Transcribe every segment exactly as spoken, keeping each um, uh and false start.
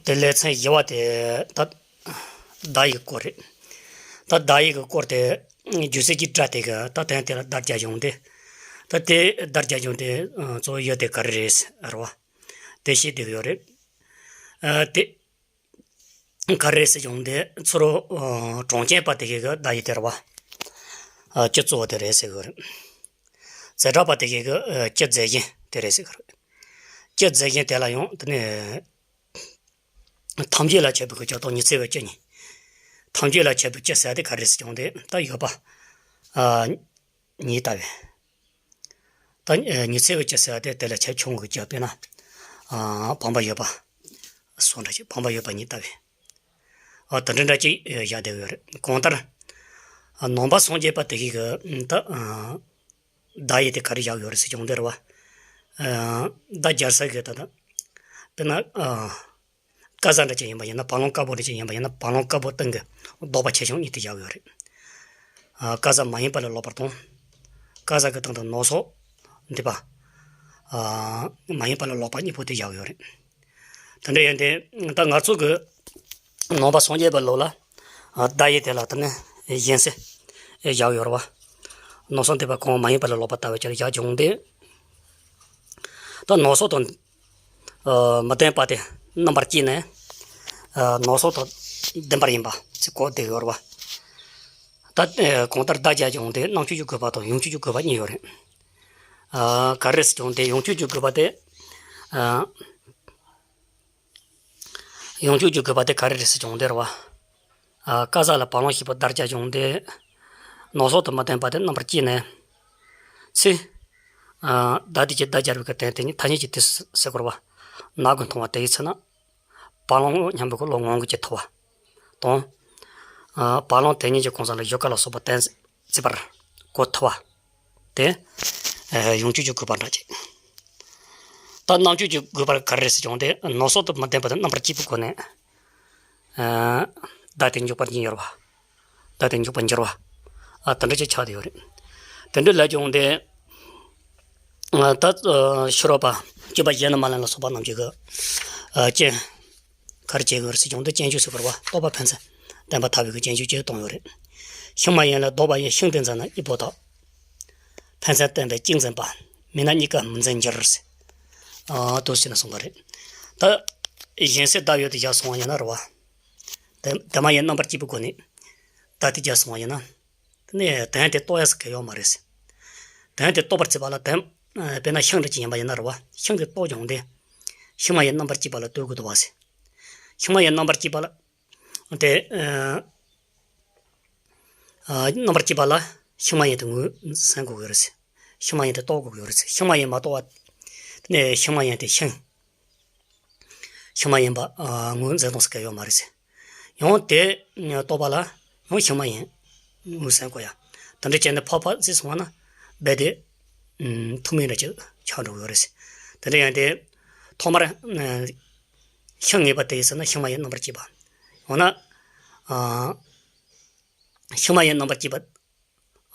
དེ་ལེ་ཚན་བཞི་བ་དེ་ད་བརྡ་ཡིག་གི་སྐོར་རེད། ད་བརྡ་ཡིག་གི་སྐོར་དེ་རྒྱུ་གསལ་གྱི་སྒྲ་དེ་གི་ད་དོན་དེ་ལ་བརྡ་རྒྱག་ཡོང་དེ། ད་དེ་བརྡ་རྒྱག་ཡོང་དེ་གཙོ་བོ་ཡུལ་དེ་ག་རེ་རེད་ཟེར་བ། དེ་ཤེས་བསྡད་ཀྱི་ཡོད་རེད། ཨ། དེ་ག་རེ་ཟེར་ཡོང་དེ་ཚུར་རོ། ཨ། གྲངས་ཅན་པ་དེ་གི་གི་བརྡ་ཡིག་དེ་རེད་བ། ཨ། སྤྱི་གཙོ་བོ་དེ་རེད་ཟེར་གི་རེད། བྱེ་བྲག་པ་དེ་གི་གི་ཨ། སྤྱི་རྫས་གཞན་དེ་རེད་ཟེར་གི་རེད། སྤྱི་རྫས་གཞན་དེ་ལ་ཡང་དེ་ནས་ཐམས་ཅད་ལ་ཁྱབ་པའི་གི་སྤྱི་དང་ཉི་ཚེ་བའི་སྤྱི་གཉིས། ཐམས་ཅད་ལ་ཁྱབ་པའི་སྤྱི་ཟེར་དེ་ག་རེ་ཟེར་ཡོང་དེ་ད་ཡོད་པ། ཨ། ཉིད་ལྟ་བས། ད་ཨ། ཉི་ཚེ་བའི་སྤྱི་ཟེར་བ་དེ་དེ་ལ་ཁྱབ་ཆུང་གི་སྤྱི། དཔེར་ན། ཨ། བུམ་པ་ཡོད་པ་སོགས་འདྲ་ཅིག་བུམ་པ་ཡོད་པ་ཉིད་ལྟ་བས། ཨ། དེ་འདྲ་འདྲ་ཅིག་ཨ། བཞག་བསྡད་ཡོད་རེད། གང་ལྟར། ཨ། ནང་པ་སངས་རྒྱས་པ་དེ་གིས་གི་ད། ཨ། བརྡ་ཡིག་དེ་ག་རེ་བཞག་ཡོད་རེད་ཟེར་ཀྱང་འདི་རེད་བ། ཨ། བརྡ་སྦྱར་ས་གི་ད་ད། དཔེར་ན། ཨ། ཀ་ས་འདྲ་ཅིག་ཡིན་པ་ཡིན་ན། བ་ལང་དཀར་པོ་འདྲ་ཅིག་ཡིན་པ་ཡིན་ན། བ་ལང་དཀར་པོ་སྟེང་གི་ལྡོག་པ་ཆེ་ཆུང་གཉིས་དེ་བཞག་ཡོད་རེད། ཨ། ཀ་ས་མ་ཡིན་པ་ལ་ལོག་པར་ལྟུང་། ཀ་ས་གི་སྟེང་དུ་ནོག་སོགས་འདུས་པ། ཨ། མ་ཡིན་པ་ལ་ལོག་པ་གཉིས་པོ་དེ་བཞག་ཡོད་རེད། དེ་འདྲ་ཡིན་ཏེ། ད་ང་ཚོ་གི་ནང་པ་སངས་རྒྱས་པའི་ལུགས་ལ། ཨ། བརྡ་ཡིག་དེ་ལ་དེ་ནི་གཞན་སེལ་བཞག་ཡོད་རེད་བ། ནོག་སོགས་འདུས་པ་གང་མ་ཡིན་པ་ལ་ལོག་པར་ལྟ་བའི་ཕྱིར་བཞག་བྱུང་སྟེ། ད་ནོག་སོགས་དང་། ཨ། མི་ལྡན་པ་དེ་རྣམ་པར་བསྐྱེད་ནས། ཨ། ནོག་སོགས་དང་ལྡན་པར་ཡིན་པ་ཅིག་གོ་བསྡད་ཡོད་རེད་བ། ད། ཨ། གང་ལྟར་བརྡ་རྒྱག་བྱུང་སྟེ་རྣམ་བཅུ་གི་དགོས་པ་དང་ཡོངས་གཅོད་ཀྱི་དགོས་པ་གཉིས་ཡོད་རེད། ཨ། ག་རེ་ཟེར་བྱུང་སྟེ་ཡོངས་གཅོད་ཀྱི་དགོས་པ་དེ། ཨ། ཡོངས་གཅོད་ཀྱི་དགོས་པ་དེ་ག་རེ་རེད་ཟེར་བྱུང་སྟེ་རེད་བ། ཨ། ཀ་ས་ལ་བ་ལང་ཞེས་པ་བརྡ་རྒྱག་བྱུང་སྟེ། ནོག་སོགས་དང་མི་ལྡན་པ་དེ་རྣམ་པར་བསྐྱེད་ནས། ཚེ། ཨ། བརྡ་དེ་ཀྱི་བརྡ་སྦྱར་བའི་གི་དོན་དེ་ཉིད་ཐ་སྙད་ཀྱི་དུས་སུ་ཟེར་དགོས་རེད་བ། ནག་གིས་མཐོང་བ་དེ་ཡི་ཚེ་ན། བ་ལང་སྙམ་པའི་གི་བློ་ངང་གིས་སྐྱེ་ཐུབ་པ་དང་། ཨ། བ་ལང་དེ་ཉིད་ཀྱི་གང་ཟག་ལ་ཡུལ་ཀ་ལ་སོགས་པ་གཏན་བརྫིས་པར་གོ་ཐུབ་པ། དེ། ཨ། ཡོངས་གཅོད་ཀྱི་དགོས་པ་འདྲ་ཅིག་ད་རྣམ་བཅུ་གི་དགོས་པ་ག་རེ་རེད་ཟེར་བྱུང་སྟེ་ནོག་སོགས་དང་མི་ལྡན་པ་དེ་རྣམ་པར་བསྐྱེད་པའི་སྒོ་ནས། ཨ། བརྡ་དེ་འཇུག་པར་བྱས་ཡོད་རེད་བ། བརྡ་དེ་འཇུག་པར་འགྱུར་བ། ཨ། དེ་འདྲ་ཅིག་ཆགས་བསྡད་ཡོད་རེད། དེ་འདྲ་ལས་བྱུང་སྟེ། ཨ། ད། ཨ། ཕྱི་རོལ་པ་སྤྱོད་པ་གཞན་དུ་མ་ལེན་ལ་སོགས་པ་རྣམས་ཀྱི་གི། ཨ། རྐྱེན། ག་རེ་བྱེད་དགོས་རེད་ཟེར་བྱུང་སྟེ་སྤྱོད་འཇུག་ཟེར་དགོས་རེད་བ། རྟོག་པ་ཕན་ཚུན་བརྟེན་པར་ཐལ་བའི་གི་སྤྱོད་འཇུག་ཅིག་བཏང་ཡོད་རེད། ཤིང་མ་ཡིན་ལ་ལྡོག་པ་ཡིན། ཤིང་དེ་འཛིན་ན་གཉིས་པོ་དག་ཕན་ཚུན་བརྟེན་པའི་གཅིག་འཛིན་པ། མེད་ན་གཉིས་ཀ་མི་འཛིན་འགྱུར་ཟེར། ཨ། དེ་བྱས་ནས་གསུངས་པ་རེད། ད་གཞན་སེལ་བརྡ་ཡོད་དེ་བཞག་སོང་བ་ཡིན་ན་རེད་བ། དེ་དེ་མ་ཡིན་རྣམ་པར་བསྐྱེད་པའི་སྒོ་ནས་བརྡ་དེ་བཞག་སོང་བ་ཡིན་ན། དེ་ནས་དོན་དེ་རྟོགས་ཡག་ཟེར་གི་ཡོད་མ་རེད་ཟེར། དོན་དེ་རྟོགས་པར་བྱེད་པ་ལ་དོན། ཨ། དཔེར་ན་ཤིང་འདྲ་ཅིག་ཡིན་པ་ཡིན་ན་རེད་བ། ཤིང་དེ་རྟོགས་བྱུང་སྟེ། ཤིང་མ་ཡིན་རྣམ་པར་བསྐྱེད་པ་ལ་ལྟོས་དགོས་འདུག་བ་ཟེར། ཤིང་མ་ཡིན་རྣམ་པར་བསྐྱེད་པ་ལ། དེ། ཨ། ཨ། རྣམ་པར་བསྐྱེད་པ་ལ་ཤིང་མ་ཡིན་དེ་ངོས་ཟིན་དགོས་ཀྱི་ཡོད་རེད་ཟེར། ཤིང་མ་ཡིན་དེ་རྟོགས་དགོས་ཀྱི་ཡོད་རེད་ཟེར། ཤིང་མ་ཡིན་མ་རྟོགས་པ། དེ་ནས་ཤིང་མ་ཡིན་དེ་ཤིང་། ཤིང་མ་ཡིན་པ། ཨ། ངོས་འཛིན་གཏོང་ས་གལ་ཡོད་མ་རེད་ཟེར། ཡང་དེ་རྟོགས་པ་ལ་ཡང་ཤིང་མ་ཡིན་ངོས་ཟིན་དགོས་ཡ། དེ་འདྲ་བྱས་ནས་ཕར་ཕར་བརྩིས་སོང་བ་ན་རྦད་དེ། ཨུམ། ཐུན་མོང་འདྲ་ཅིག་ཆགས་འགྲོ་གི་ཡོད་རེད་ཟེར། དེ་འདྲ་ཡང་དེ་ཐོག་མར། ཨ། ཤིང་ངེས་པ་དེ་ཡིན་ཟེར་ན་ཤིང་མ་ཡིན་རྣམ་པར་བསྐྱེད་པ། འོ་ན། ཨ། ཤིང་མ་ཡིན་རྣམ་པར་བསྐྱེད་པ།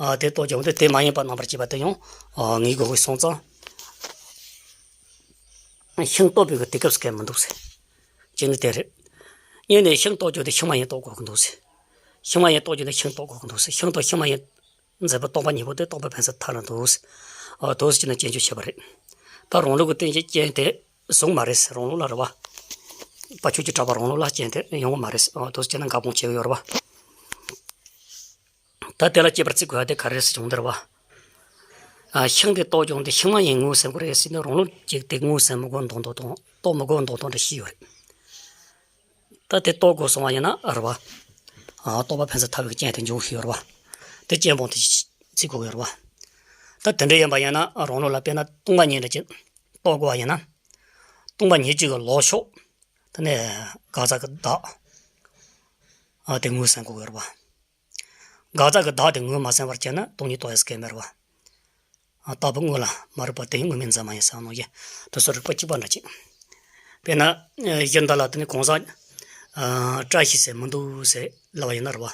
ཨ། དེ་རྟོགས་ཀྱང་དེ་དེ་མ་ཡིན་པ་རྣམ་པར་བསྐྱེད་པ་དེ་ཡང་། ཨ། ངེས་དགོས་ཀྱི་སོང་ཙང་། ཤིང་རྟོགས་པའི་གི་དུས་སྐབས་སུ་གལ་མི་འདུག་ཟེར། གཅིག་ནི་དེ་རེད། གཉིས་ནས་ཤིང་རྟོགས་ཀྱང་དེ་ཤིང་མ་ཡིན་རྟོགས་དགོས་ཀྱི་འདུག་ཟེར། ཤིང་མ་ཡིན་རྟོགས་ཀྱང་དེ་ཤིང་རྟོགས་དགོས་ཀྱི་འདུག་ཟེར། ཤིང་དང་ཤིང་མ་ཡིན་འཛིན་པའི་རྟོག་པ་གཉིས་པོ་དེ་རྟོག་པ་ཕན་ཚུན་ཐལ་ལ་འདུག་ཟེར། ཨ། དེ་བྱས་ནས་སྤྱོད་འཇུག་བྱས་པ་རེད། ད་རང་ལུགས་ཀྱི་རྟེན་གྱི་རྐྱེན་དེ་བཟུང་མ་རེད་ཟེར། རང་ལུགས་ལ་རེད་བ། དཔལ་ཆོས་ཀྱི་གྲགས་པ་རང་ལུགས་ལ་རྐྱེན་དེ་ཡོང་གི་མ་རེད་ཟེར། ཨ། དེ་བྱས་ནས་འགལ་སྤོང་བྱེད་ཀྱི་ཡོད་རེད་བ། ད་དེ་ལ་དཔྱད་པར་བརྩི་དགོས་ཡ་དེ་ག་རེ་རེད་ཟེར་བྱུང་དེ་རེད་བ། ཨ། ཤིང་དེ་རྟོགས་ཀྱང་དེ་ཤིང་མ་ཡིན་ངོས་ཟིན་དགོས་རེད་ཟེར་ནས་རང་ལུགས་ཀྱིས་དེ་ངོས་ཟིན་མི་དགོས་མདོག་མདོག་དང་རྟོགས་མི་དགོས་མདོག་མདོག་འདྲ་ཞིག་ཡོད་རེད། ད་དེ་རྟོགས་དགོས་སོང་བ་ཡིན་ན་རེད་བ། ཨ། རྟོག་པ་ཕན་ཚུན་ཐལ་བའི་རྐྱེན་དེ་འབྱུང་གི་ཡོད་རེད་བ། དེ་རྐྱེན་སྤོང་དེ་བརྩི་དགོས་ཀྱི་ཡོད་རེད་བ། ད་དེ་འདྲ་ཡིན་པ་ཡིན་ན་རང་ལུགས་ལ་དཔེར་ན་སྟོང་པ་ཉིད་འདྲ་ཅིག་རྟོགས་དགོས་པ་ཡིན་ན། སྟོང་པ་ཉིད་ཅིག་གི་ལོག་ཕྱོགས། དེ་ནས་དགག་བྱ་གི་བདག་ཨ། དེ་ངོས་ཟིན་དགོས་ཀྱི་ཡོད་རེད་བ། དགག་བྱ་གི་བདག་དེ་ངོས་མ་ཟིན་པར་བྱས་ན་སྟོང་ཉིད་རྟོགས་ཡག་གལ་མེད་རེད་བ། ཨ། རྟག་པའི་དངོས་ལ་མ་རིག་པ་དེ་ཡང་དངོས་མེད་འཛིན་མ་ཡིན་ཟེར་ནོ་གི། དེ་ཚོ་རིགས་པ་གཅིག་པ་འདྲ་ཅིག་དཔེར་ན། ཨ། གཞི་འདི་ལ་དེ་ནི་གང་ཟག་ཨ། བཀྲ་ཤིས་ཟེར་མི་འདུག་ཟེར་ལབ་པ་ཡིན་ན་རེད་བ། ས་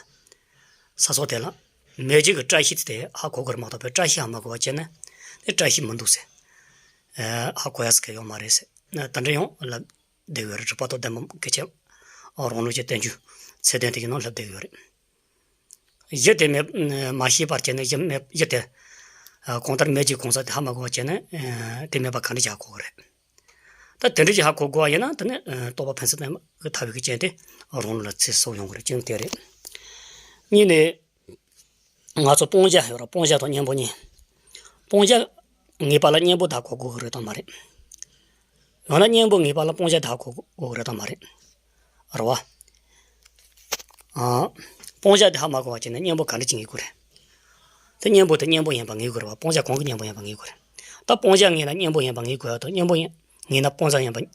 སོགས་དེ་ལ་མེད་རྒྱུ་གི་བཀྲ་ཤིས་དེ་ཧ་གོ་དགོས་རེད་མ་གཏོགས་པའི་བཀྲ་ཤིས་ཧ་མ་གོ་བ་བྱས་ན་དེ་བཀྲ་ཤིས་མི་འདུག་ཟེར། ཨ། ཧ་གོ་ཡག་ཟེར་གི་ཡོད་མ་རེད་ཟེར། ཨ། དེ་འདྲ་ཡང་ལབ། བསྡད་ཡོད་རེད། རིགས་པ་དང་ལྡན་པ་སྐད་ཆ་རང་ལུགས་ཀྱི་བསྟན་རྒྱུ་ཚད་ལྡན་དེ་གི་ནང་སླེབས་བསྡད་ཡོད་རེད། གཞི་དེ་མེད་མ་ཤེས་པར་བྱས་ནས་གཞི་མེད་གཞི་དེ་གང་ལྟར་མེད་ཀྱི་གང་ཟག་དེ་ཧ་མ་གོ་བ་བྱས་ནས་དེ་མེད་པ་ག་འདྲ་བཞག་གོ་གི་རེད། ད་དེ་འདྲ་ཞིག་ཧ་གོ་དགོས་པ་ཡིན་ན་དེ་ནི་རྟོགས་པ་ཕན་ཚུན་ལྡན་པ་གི་ཐར་པའི་གི་རྐྱེན་དེ་རང་ལུགས་ལ་ཚུད་སོ་ཡོང་གི་རེད། གཅིག་དེ་རེད། གཉིས་ནས། ང་ཚོ་སྤང་བྱ་ཡོད་ར། སྤང་བྱ་དང་གཉེན་པོ་གཉིས། སྤང་བྱ་ངེས་པ་ལ་གཉེན་པོ་དག་གོ་དགོས་ཀྱི་རེད་དམ་མ་རེད། ཡང་ན་གཉེན་པོ་ངེས་པ་ལ་སྤང་བྱ་དག་གོ་དགོས་ཀྱི་རེད་དམ་མ་རེད། རེད་བ། ཨ། སྤང་བྱ་དེ་ཧ་མ་གོ་བ་བྱས་ན་གཉེན་པོ་ག་འདྲ་ཅིག་ངེས་དགོས་རེད། དེ་གཉེན་པོ་དེ་གཉེན་པོ་ཡིན་པ་ངེས་དགོས་རེད་བ། སྤང་བྱ་གང་གི་གཉེན་པོ་ཡིན་པ་ངེས་དགོས་རེད། ད་སྤང་བྱ་ངེས་ན་གཉེན་པོ་ཡིན་པ་ངེས་དགོས་ཡ་དང་གཉེན་པོ་ཡིན་ངེས་ན་སྤང་བྱ་ཡིན་པ། ཨ།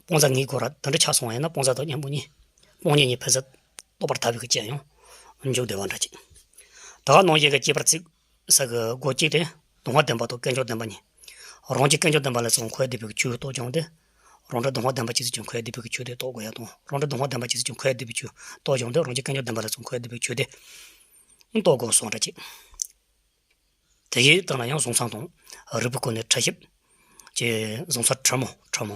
སྤང་བྱ་ངེས་དགོས་ར། དེ་འདྲ་ཆགས་སོང་བ་ཡིན་ན་སྤང་བྱ་དང་གཉེན་པོ་གཉིས། སྤང་གཉེན་གཉིས་ཕན་ཚུན་རྟོགས་པར་ཐལ་བའི་གི་རྐྱེན་ཡང་འཇུག་བདེ་བ་འདྲ་ཅིག་ད་ག་ནང་བཞིན་གྱི་སྐྱེས་པར་བརྩི་ས་གི་སྒོ་གཅིག་དེ་སྡུག་བསྔལ་བདེན་པ་དང་ཀུན་འབྱུང་བདེན་པ་གཉིས། རང་གི་ཀུན་འབྱུང་བདེན་པ་ལ་སོགས་འཁོར་བའི་སྡུག་པའི་ཆོས་རྟོགས་བྱུང་སྟེ། རང་འདྲ་སྡུག་བསྔལ་བདེན་པ་ཇི་སྲིད་ཀྱང་འཁོར་བའི་སྡུག་པའི་ཆོས་དེ་རྟོགས་དགོས་ཡ་དང་། རང་འདྲ་སྡུག་བསྔལ་བདེན་པ་ཇི་སྲིད་ཀྱང་འཁོར་བའི་སྡུག་པའི་ཆོས་རྟོགས་བྱུང་སྟེ། རང་གི་ཀུན་འབྱུང་བདེན་པ་ལ་སོགས་འཁོར་བའི་སྡུག་པའི་ཆོས་དེ་རྟོགས་དགོས་སོགས་འདྲ་ཅིག་དེ་ཡི་སྟེང་ལ་ཡང་གཟུང་འཛིན་དང་རིགས་པའི་སྒོ་ནས་ཕྲ་ཞིབ་ཀྱི་གཟུང་འཛིན་ཕྲ་མོ་ཕྲ་མོ།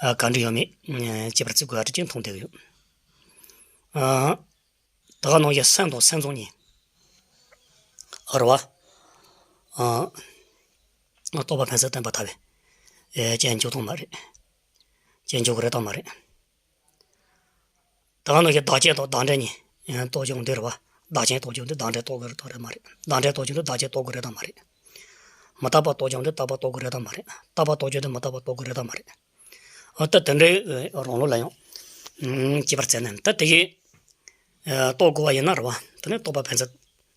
ཨ། ག་འདྲ་ཡོད་མེད་ཨ། དཔྱད་པར་བརྩི་དགོས་ཡ་འདྲ་ཅིག་མཐོང་བསྡད་ཀྱི་ཡོད། ཨ། ད་ག་ནང་བཞིན་སེམས་དང་སེམས་བྱུང་གཉིས། རེད་བ། ཨ། རྟོགས་པ་ཕན་ཚུན་བརྟེན་པར་ཐལ་བའི་ཨེ། རྐྱེན་འཇོག་དང་མ་རེད། རྐྱེན་འཇོག་གི་རེད་དང་མ་རེད། ད་ག་ནང་བཞིན་བདག་རྐྱེན་དང་བདག་འབྲས་གཉིས། ཨེ། རྟོགས་བྱུང་དེ་རེད་བ། བདག་རྐྱེན་རྟོགས་བྱུང་དེ་བདག་འབྲས་རྟོགས་དགོས་རེད་དང་རེད་མ་རེད། བདག་འབྲས་རྟོགས་བྱུང་དེ་བདག་རྐྱེན་རྟོགས་དགོས་རེད་དང་མ་རེད། མི་རྟག་པ་རྟོགས་བྱུང་དེ་རྟག་པ་རྟོགས་དགོས་རེད་དང་མ་རེད། རྟག་པ་རྟོགས་བྱུང་དེ་མི་རྟག་པ་རྟོགས་དགོས་རེད་དང་མ་རེད། འོ་ད་དེ་འདྲའི་རང་ལུགས་ལ་ཡང་ཨུམ། དཔྱད་པར་བྱས་ནས་ད་དེ་གའི་ཨ། རྟོགས་དགོས་པ་ཡིན་ན་རེད་བ། དེ་ནས་རྟོགས་པ་ཕན་ཚུན་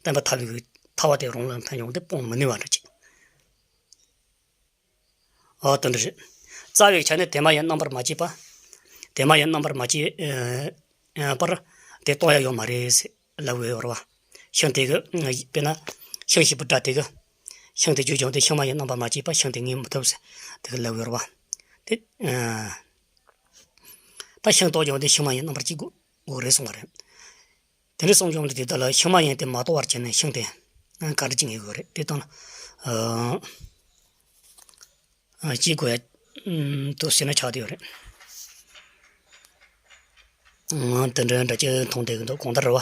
བརྟེན་པར་ཐལ་བའི་ཐལ་བ་དེ་རང་ལ་ཕན་ཡོང་སྟེ་སྤང་མི་ནུས་པ་འདྲ་ཅིག་འོ་དེ་འདྲ་རེད། རྩ་བའི་ཆ་ནས་དེ་མ་ཡིན་རྣམ་པར་མ་དཔྱད་པ། དེ་མ་ཡིན་རྣམ་པར་མ་དཔྱད་ཨ། པར་དེ་རྟོགས་ཡ་ཡོད་མ་རེད་ཟེར་ལབ་ཡོད་རེད་བ། ཤིང་དེ་གི་དཔེར་ན་ཤིང་ཞིག་པུ་འདྲ་དེ་གི་ཤིང་དེ་བརྗོད་བྱུང་དེ་ཤིང་མ་ཡིན་རྣམ་པར་མ་དཔྱད་པ། ཤིང་དེ་ངེས་མི་ཐུབ་ཟེར་དེ་གི་ལབ་ཡོད་རེད་བ། དེ་ཨ། ད་ཤིང་རྟོགས་བྱུང་དེ་ཤིང་མ་ཡིན་རྣམ་པར་དཔྱད་དགོས་དགོས་རེད་གསུངས་པ་རེད། དེ་འདྲ་གསུངས་བྱུང་དེ་དག་ལ་ཤིང་མ་ཡིན་དེ་མ་རྟོགས་པར་བྱས་ནས་ཤིང་དེ་ག་འདྲ་ཅིག་ངེས་དགོས་རེད། དེ་དང་ཨ། ཨ། དཔྱད་དགོས་ཡ་ཨུམ། དུ་ཟེར་ན་ཆགས་བསྡད་ཡོད་རེད། ཨང་། དེ་འདྲ་འདྲ་ཅིག་མཐོང་བསྡད་ཀྱི་འདུག་གང་ལྟར་རེད་བ།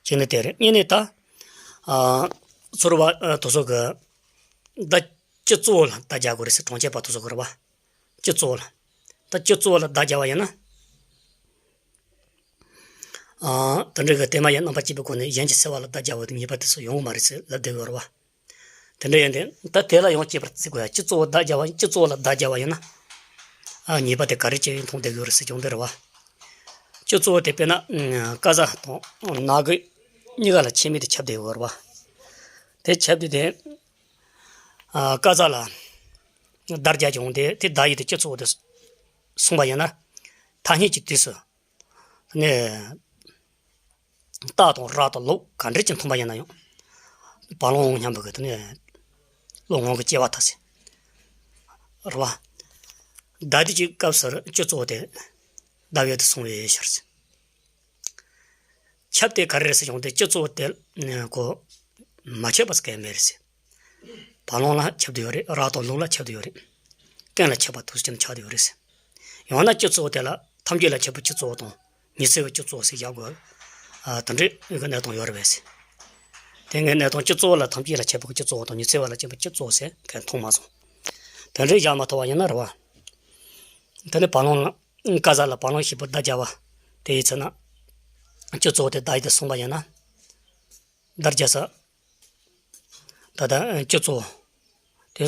གཅིག་ནི་དེ་རེད། གཉིས་ནི་ད། ཨ། ཚོར་བ་ཨ། དེ་ཚོ་གི་བརྡ་སྤྱི་གཙོ་བོ་ལ་བརྡ་རྒྱག་དགོས་རེད་ཟེར། གྲངས་ཅན་པ་དེ་ཚོ་གི་རེད་བ། སྤྱི་གཙོ་བོ་ལ། ད་སྤྱི་གཙོ་བོ་ལ་བརྡ་རྒྱག་པ་ཡིན་ན། ཨ། དེ་འདྲ་གི་དེ་མ་ཡིན་རྣམ་པར་དཔྱད་པའི་སྒོ་ནས་གཞན་གྱིས་སེལ་བ་ལ་བརྡ་རྒྱག་པ་དེ་ཉེས་པ་དེ་ཚོ་ཡོང་གི་མ་རེད་ཟེར་ལབ་བསྡད་ཡོད་རེད་བ། དེ་འདྲ་ཡིན་དུས་ད་དེ་ལ་ཡང་དཔྱད་པར་བརྩི་དགོས་ཡ། སྤྱི་གཙོ་བོ་བརྡ་རྒྱག་པ་སྤྱི་གཙོ་བོ་ལ་བརྡ་རྒྱག་པ་ཡིན་ན། ཨ། ཉེས་པ་དེ་ག་རེ་བྱས་ཡིན་མཐོང་བསྡད་ཡོད་རེད་ཟེར་རྐྱང་དེ་རེད་བ། སྤྱི་གཙོ་བོ་དེ་དཔེར་ན་ཀ་ཟ་དང་ནག་གི་གཉིས་ཀ་ལ་ཁྱད་མེད་དུ་ཁྱབ་བསྡད་ཡོད་རེད་བ། དེ་ཁྱབ་བསྡད་དེ། ཨ། ཀ་ཟ་ལ་བརྡ་རྒྱག་བྱུང་སྟེ་དེ་བརྡ་ཡིན་དུས་སྤྱི་གཙོ་བོ་དེ་གསུངས་པ་ཡིན་ན། ཐ་སྙད་ཀྱི་དུས་སུ། ནས། རྟགས་དང་ར་དང་ལུག་ག་འདྲ་ཅིག་མཐོང་པ་ཡིན་ན་ཡང་། བ་ལང་སྙམ་པའི་གི་དེ་ནས་བློ་ངང་གིས་སྐྱེ་བ་ཐལ་ཟེར། རེད་བ། བརྡ་དེ་གི་སྐབས་སུ་སྤྱི་གཙོ་བོ་དེ་བརྡ་ཡོད་དུ་སོང་བའི་ཕྱིར་ཟེར། ཁྱབ་དེ་ག་རེ་རེད་ཟེར་བྱུང་དེ་སྤྱི་གཙོ་བོ་དེ་གོ་མ་ཁྱབ་པ་ཟེར་གང་ཡང་མེད་རེད་ཟེར། བ་ལང་ལ་ཁྱབ་བསྡད་ཡོད་རེད། ར་དང་ལུག་ལ་ཁྱབ་བསྡད་ཡོད་རེད། ཀུན་ལ་ཁྱབ་པ་དུས་ཀྱང་ཆགས་བསྡད་ཡོད་རེད་ཟེར། ཡང་ན་སྤྱི་གཙོ་བོ་དེ་ལ་ཐམས་ཅད་ལ་ཁྱབ་པའི་སྤྱི་གཙོ་བོ་དང་ཉི་ཚེ་བའི་སྤྱི་གཙོ་བོ་ཟེར་བཞག་དགོས། ཨ། དེ་འདྲའི་གི་གནས་སྟངས་ཡོད་རེད་པས་ཟེར། དེ་སྔའི་གནས་སྟངས་སྤྱི་གཙོ་བོ་ལ་ཐམས་ཅད་ལ་ཁྱབ་པའི་སྤྱི་གཙོ་བོ་དང་ཉི་ཚེ་བ་ལ་ཁྱབ་པའི་སྤྱི་གཙོ་བོ་ཟེར་གང་མཐོང་མ་སོང་། དེ་འདྲའི་བཞག་མ་ཐུབ་པ་ཡིན་ན་རེད་བ། དེ་ནི་བ་ལང་ལ་ཀ་ཟ་ལ་བ་ལང་ཞིག་པུ་བརྡ་རྒྱག་པ་དེ་ཡི་ཚེ་ན། སྤྱི་གཙོ་བོ་དེ་བརྡ་ཡིན་དུ་སོང་པ་ཡིན་ན། བརྡ་རྒྱག་ས། ད་ལྟ་སྤྱི་གཙོ་བོ་དེ་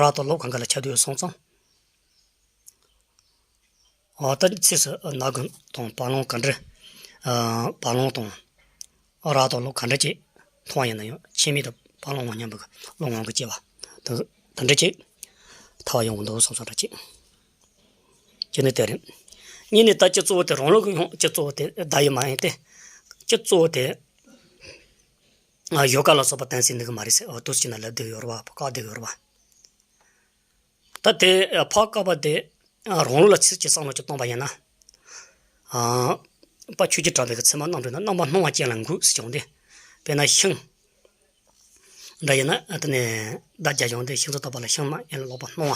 ར་དང་ལུག་གང་ག་ལ་ཁྱབ་བསྡད་ཡོད་སོང་ཙང་། འོ་ད་ཚིགས་སུ་ནག་གི་དང་བ་ལང་ག་འདྲ། བ་ལང་དང་ར་དང་ལུག་ག་འདྲ་ཅིག་མཐོང་བ་ཡིན་ན་ཡང་ཁྱད་མེད་དུ་བ་ལང་མ་སྙམ་པའི་བློ་ངང་གིས་སྐྱེ་བ་དང་དེ་འདྲ་ཅིག་ཐལ་བ་ཡོང་གི་འདུག་བསམ་བསམ་འདྲ་ཅིག་གཅིག་ནི་དེ་རེད། གཉིས་ནི་ད་སྤྱི་གཙོ་བོ་དེ་རང་ལུགས་ཀྱི་ཡང་སྤྱི་གཙོ་བོ་དེ་བརྡ་ཡིན་མ་ཡིན་ཏེ། སྤྱི་གཙོ་བོ་དེ་ཡོད་དཀའ་ལ་སོགས་པ་གཏན་ཚིགས་ནི་གི་མ་རེད་ཟེར། འོ་དུས་གཅིག་ན་ལབ་བསྡད་ཡོད་རེད་བ། བཀག་བསྡད་ཡོད་རེད་བ། ད་དེ་ཕར་བཀག་པ་དེ་རང་ལུགས་ལ་ཚིག་གཅིག་བསམ་བློ་གཅིག་བཏང་པ་ཡིན་ན། ཨ། པ་ཆོས་ཀྱི་གྲགས་པའི་གི་ཚད་མ་རྣམ་གྲོལ་ན་རྣམ་པར་སྣང་བ་ཅན་ལ་འགོད་ཟེར་བྱུང་སྟེ། དཔེར་ན་ཤིང་འདྲ་ཡིན་ན་དེ་ནས་བརྡ་རྒྱག་བྱུང་སྟེ་ཤིང་ཚོ་བཏགས་པ་ལ་ཤིང་མ་ཡིན་ལ་ལོག་པར་སྣང་བ།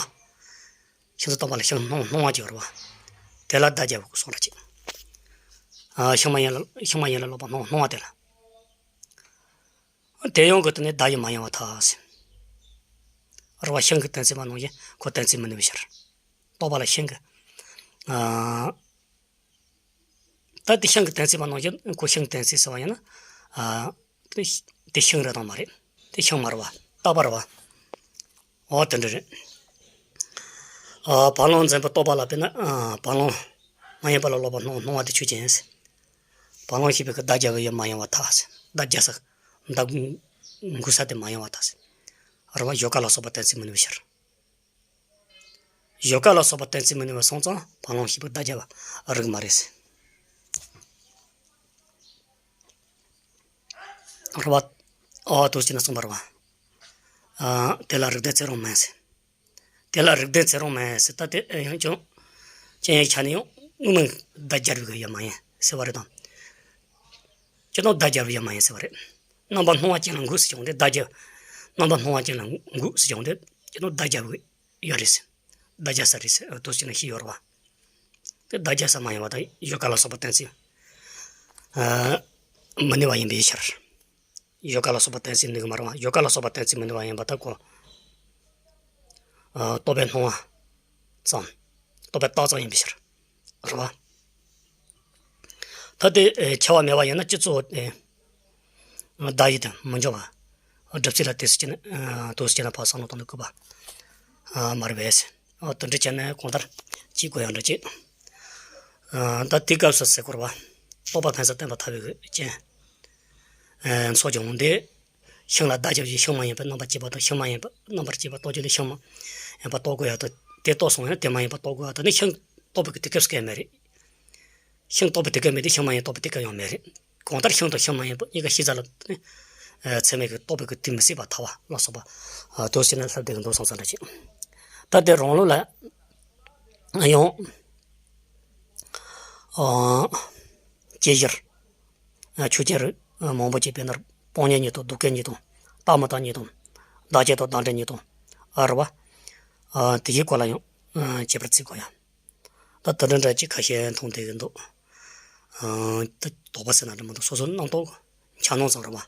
ཁྱེད་ཚོ་སྟོང་པ་ལ་ཤིང་སྣང་སྣང་བ་ཅིག་ཡོད་རེད་བ། དེ་ལ་བརྡ་རྒྱབ་དགོས་གསུངས་ར་ཅིག་ཨ། ཤིང་མ་ཡིན་ལ་ཤིང་མ་ཡིན་ལ་ལོག་པ་སྣང་སྣང་བ་དེ་ལ། དེ་ཡང་གི་དེ་ནས་བརྡ་ཡི་མ་ཡིན་པར་ཐལ་ཟེར། རེད་བ། ཤིང་གི་གཏན་ཚིགས་པ་ནང་བཞིན་ཁོ་གཏན་ཚིགས་མི་ནུས་པའི་ཕྱིར། རྟོག་པ་ལ་ཤིང་གི་ཨ། ད་དེ་ཤིང་གི་གཏན་ཚིགས་པ་ནང་བཞིན་ཁོ་ཤིང་གཏན་ཚིགས་ཟེར་བ་ཡིན་ན། ཨ། དེ་དེ་ཤིང་རེད་དང་མ་རེད། དེ་ཤིང་མ་རེད་བ། རྟག་པ་རེད་བ། འོ་དེ་འདྲ་རེད། ཨ། བ་ལང་འཛིན་པའི་རྟོག་པ་ལ་དཔེར་ན། ཨ། བ་ལང་མ་ཡིན་པ་ལ་ལོག་པར་སྣང་སྣང་བ་དེ་ཆོས་ཅན། བ་ལང་ཞེས་པའི་གི་བརྡ་རྒྱབ་པའི་ཡུལ་མ་ཡིན་པར་ཐལ། བརྡ་རྒྱབ་ས། བརྡ་འགོད་ས་དེ་མ་ཡིན་པར་ཐལ། རེད་བ། བཞོགས་ཀ་ལ་སོགས་པ་གཏན་ཚིགས་མི་ནུས་པའི་ཕྱིར། བཞོགས་ཀ་ལ་སོགས་པ་གཏན་ཚིགས་མི་ནུས་པ་སོང་ཙང་བ་ལང་ཞེས་པའི་བརྡ་རྒྱབ་པ་རིགས་མ་རེད་ཟེར། རེད་བ། ཨོ་དེ་བྱས་ན་གསུངས་པ་རེད་བ། ཨ། དེ་ལ་རིགས་ལྡན་ཚེ་རིང་མིན་ཟེར། དེ་ལ་རིགས་ལྡན་ཚེ་རིང་མིན་ཟེར། ད་དེ་ཡང་ཅུང་། ཅན་ཡིག་ཆ་ནས་ཡང་དངོས་མིང་བརྡ་སྦྱར་བའི་ཡུལ་མ་ཡིན་ཟེར་བ་རེད་དང་། སྤྱིར་བཏང་བརྡ་སྦྱར་བའི་ཡུལ་མ་ཡིན་ཟེར་བ་རེད། རྣམ་པར་སྣང་བ་ཅན་ལ་འགོད་ཟེར་གྱི་འོང་དུས་བརྡ་སྦྱར། རྣམ་པར་སྣང་བ་ཅན་ལ་འགོད་ཟེར་གྱི་འོང་དུས་སྤྱིར་བཏང་བརྡ་སྦྱར་བའི་ཡུལ་རེད་ཟེར། བརྡ་རྒྱབ་ས་རེད་ཟེར། དེ་བྱས་ན་ཤེས་ཡོད་རེད་བ། དེ་བརྡ་རྒྱབ་ས་མ་ཡིན་པ་དང་བཞོགས་ཀ་ལ་སོགས་པ་གཏན་ཚིགས། ཨ། མི་ནུས་པ་ཡིན་པའི་ཕྱིར། བཞོགས་ཀ་ལ་སོགས་པ་གཏན་ཚིགས་ནུས་ཀྱི་མ་རེད་བ། བཞོགས་ཀ་ལ་སོགས་པ་གཏན་ཚིགས་མི་ནུས་པ་ཡིན་པ་ལྟ་བུ། ཨ། རྟོག་པས་སྣང་བ་ཙམ། རྟོག་པས་བཏགས་ཙམ་ཡིན་པའི་ཕྱིར། རེད་བ། ད་དེ། ཨེ། ཁྱབ་པ་མེད་པ་ཡིན་ན་སྤྱི་གཙོ་བོ། ཨེ། བརྡ་ཡིག་དང་མི་འབྱུང་བ། སྒྲུབ་བྱེད་ལ་དེ་སུ་བྱས་ན། ཨ། དེ་སུ་བྱས་ན་ཕར་བསམ་བློ་གཏོང་དུ་བསྐུལ་བ། ཨ། མ་རེད་པས། ཨ། དེ་འདྲ་བྱས་ན་གང་ལྟར་ཅིག་གོ་ཡང་འདྲ་ཅིག་ཨ། ད་དེ་སྐབས་སུ་ཟེར་དགོས་རེད་བ། རྟོག་པ་ཕན་ཚུན་བརྟེན་པར་ཐལ་བའི་རྐྱེན། ཨ། ཚོགས་ཀྱི་འོང་དེ། ཤིང་ལ་བརྡ་རྒྱབ་ཀྱི་ཤིང་མ་ཡིན་པར་རྣམ་པར་བཅད་པ་དང་། ཤིང་མ་ཡིན་པར་རྣམ་པར་བཅད་པ་རྟོགས་རྒྱུ་ལས་ཤིང་མ་ཡིན་པར་རྟོགས་དགོས་ཡ་དང་། དེ་རྟོགས་སོང་ཡང་དེ་མ་ཡིན་པར་རྟོགས་དགོས་ཡ་དང་ནི་ཤིང་རྟོགས་པའི་གི་དུས་སྐབས་སུ་གལ་མེད་རེད། ཤིང་རྟོགས་པའི་དུས་སྐབས་མེད་དེ་ཤིང་མ་ཡིན་རྟོགས་པའི་དུས་སྐབས་ཡང་མེད་རེད། གང་ལྟར་ཤིང་དང་ཤིང་མ་ཡིན་པ་གཉིས་ཀ་ཤེས་བྱ་ལ་ནི། ཨ། ཚད་མས་གི་རྟོགས་པའི་གི་དུས་མི་སྲིད་པར་ཐལ་བ་ལ་སོགས་པ། ཨ། དེ་བྱས་ན་ལྷག་བསྡད་གི་འདུག་བསམ་བསམ་འདྲ་ཅིག་ད་དེ་རང་ལུགས་ལ་ཡང་། ཨ། དཔྱད་གཞིར། ཨ། ཆོས་ཅན་རིགས། ཨ། མང་པོ་ཅིག་དཔེར་ན་སྤོང་ཉན་གཉིས་དང་། ལྡོག་སྐད་གཉིས་དང་། རྟག་མི་རྟག་གཉིས་དང་། བདག་བྱེད་དང་བདག་འབྲེལ་གཉིས་དང་། ཨ། རེད་བ། ཨ། དེ་བཞིའི་སྐོར་ལ་ཡང་། ཨ། བྱེད་པར་བརྩི་དགོས་ཡ། ད་དེ་འདྲ་འདྲ་ཅིག་ཁ་ཤས་མཐོང་བསྡད་ཀྱི་འདུག་ཨ། ད་དོགས་པ་ཟེར་ན་འདྲ་མི་འདུག་སོ་སོའི་རྣམ་རྟོག་འཆར་སྣང་ཙམ་རེད་བ།